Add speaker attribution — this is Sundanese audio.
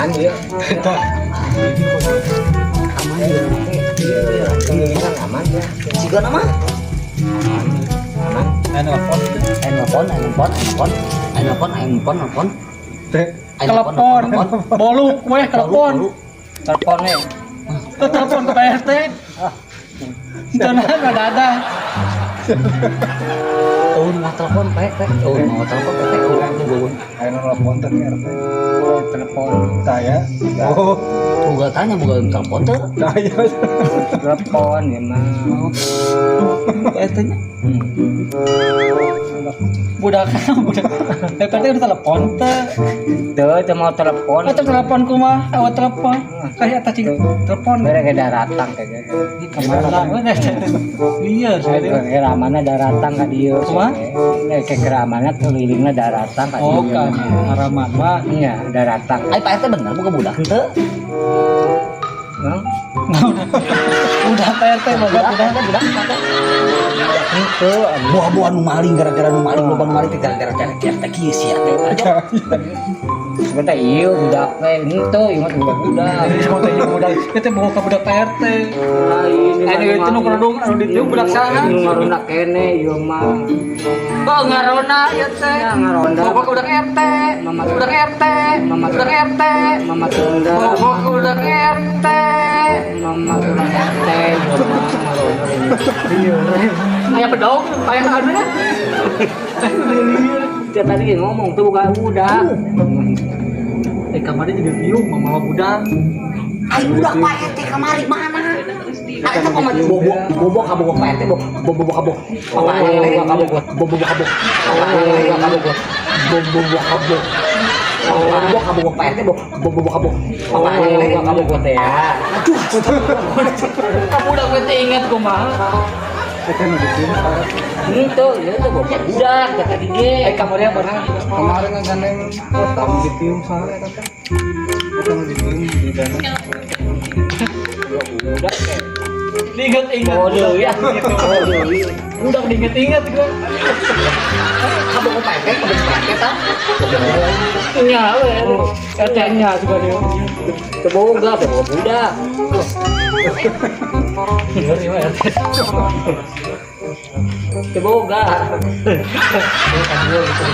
Speaker 1: Aman ieu.
Speaker 2: Aman ya teh.
Speaker 1: Iya, kelilingan aman ya.
Speaker 2: Siga nama?
Speaker 1: Aman.
Speaker 3: Ayo telepon.
Speaker 2: Ayo nelpon, ayo nelpon, ayo nelpon. Ayo nelpon, ayo nelpon, nelpon.
Speaker 4: Teh.
Speaker 2: Ayo nelpon,
Speaker 3: Telepon.
Speaker 2: nelpon.
Speaker 3: Boluk weh telepon.
Speaker 2: Boluk,
Speaker 1: Telepon we.
Speaker 3: Tuh telepon ke Pak RT. Jangan ada.
Speaker 2: Oh, mau telepon, Pak RT. Oh, mau telepon, Pak RT. Oh, tunggu.
Speaker 4: Ayo nelpon teh RT.
Speaker 1: Oh, telepon.
Speaker 4: Saya. Oh,
Speaker 2: Buka tanya, buka telepon tuh.
Speaker 4: saya.
Speaker 1: Telepon ya mah.
Speaker 2: Pak RT-nya.
Speaker 3: Budak budak. RT udah telepon teh.
Speaker 1: Tuh, teu mau telepon.
Speaker 3: Atau telepon kumaha? Awak telepon. Kayak atas cing telepon.
Speaker 1: Mereka daratan kayaknya.
Speaker 3: Di kamar. Iya,
Speaker 1: Saya ke ramana daratan ka dieu.
Speaker 3: Kumaha?
Speaker 1: Ke ramana kelilingna daratan ka
Speaker 3: Oh,
Speaker 1: dieu.
Speaker 3: kan haraman mah.
Speaker 1: Iya, daratan.
Speaker 2: Ayo Pak RT bener buka budak henteu.
Speaker 1: Hah?
Speaker 3: Udah Pak RT boga
Speaker 2: Budak,
Speaker 3: udah.
Speaker 2: RT budak Pak RT.
Speaker 1: Henteu.
Speaker 2: Buah-buah nu maling gara-gara nu maling loba nu maling teh gara-gara RT kieu sia teh.
Speaker 1: Sebentar ieu budak teh henteu ieu mah budak-budak.
Speaker 3: Mau tanya budak, itu bawa ke budak Pak RT.
Speaker 1: Lain.
Speaker 3: Anu itu nu kerudung anu ditiung budak saha?
Speaker 1: Nu ngaronda kene ieu mah.
Speaker 3: Oh, ngaronda ieu teh.
Speaker 1: Ya, ngaronda.
Speaker 3: Bawa ke budak RT.
Speaker 1: Mama.
Speaker 3: Budak RT.
Speaker 1: Mama.
Speaker 3: Budak RT.
Speaker 1: Mama tunda.
Speaker 3: Bawa ke budak RT.
Speaker 1: Mama tunda RT ieu mah ngaronda.
Speaker 3: Aya bedog, aya anu nya.
Speaker 1: Dia tadi ngomong tuh bukan budak.
Speaker 3: Eh kamarnya jadi biung mama budak.
Speaker 2: Ayo budak Pak RT kamari mana? Ayo teh kumaha bobo bobo kabogo Pak RT bobo bobo kabogo. Pak RT
Speaker 1: kabogo.
Speaker 2: Bobo kabogo. Pak RT kabogo. Bobo kabogo. Bobo kabogo Pak RT bobo bobo kabogo. Pak RT
Speaker 1: Kabogo teh ya.
Speaker 2: Aduh.
Speaker 3: Kamu udah gue teh inget kumaha.
Speaker 4: Teh nu ditiung.
Speaker 1: Henteu, ieu teh bukan budak teh tadi ge.
Speaker 3: Eh kamarnya mana?
Speaker 4: Kemarin ngegandeng tamu ditiung soalnya eta teh. Eta nu ditiung di danau.
Speaker 1: Budak teh.
Speaker 3: Diinget-inget.
Speaker 1: Oh, deui ya. Oh, deui.
Speaker 3: Udah diinget-inget gue.
Speaker 2: Kabogo Pak RT, kabogo Pak RT tah.
Speaker 1: Nya we. RT nya juga dia. Teu boga, teu boga budak.
Speaker 3: Iya, iya, RT.
Speaker 1: Teu boga.
Speaker 3: Kan gue gitu.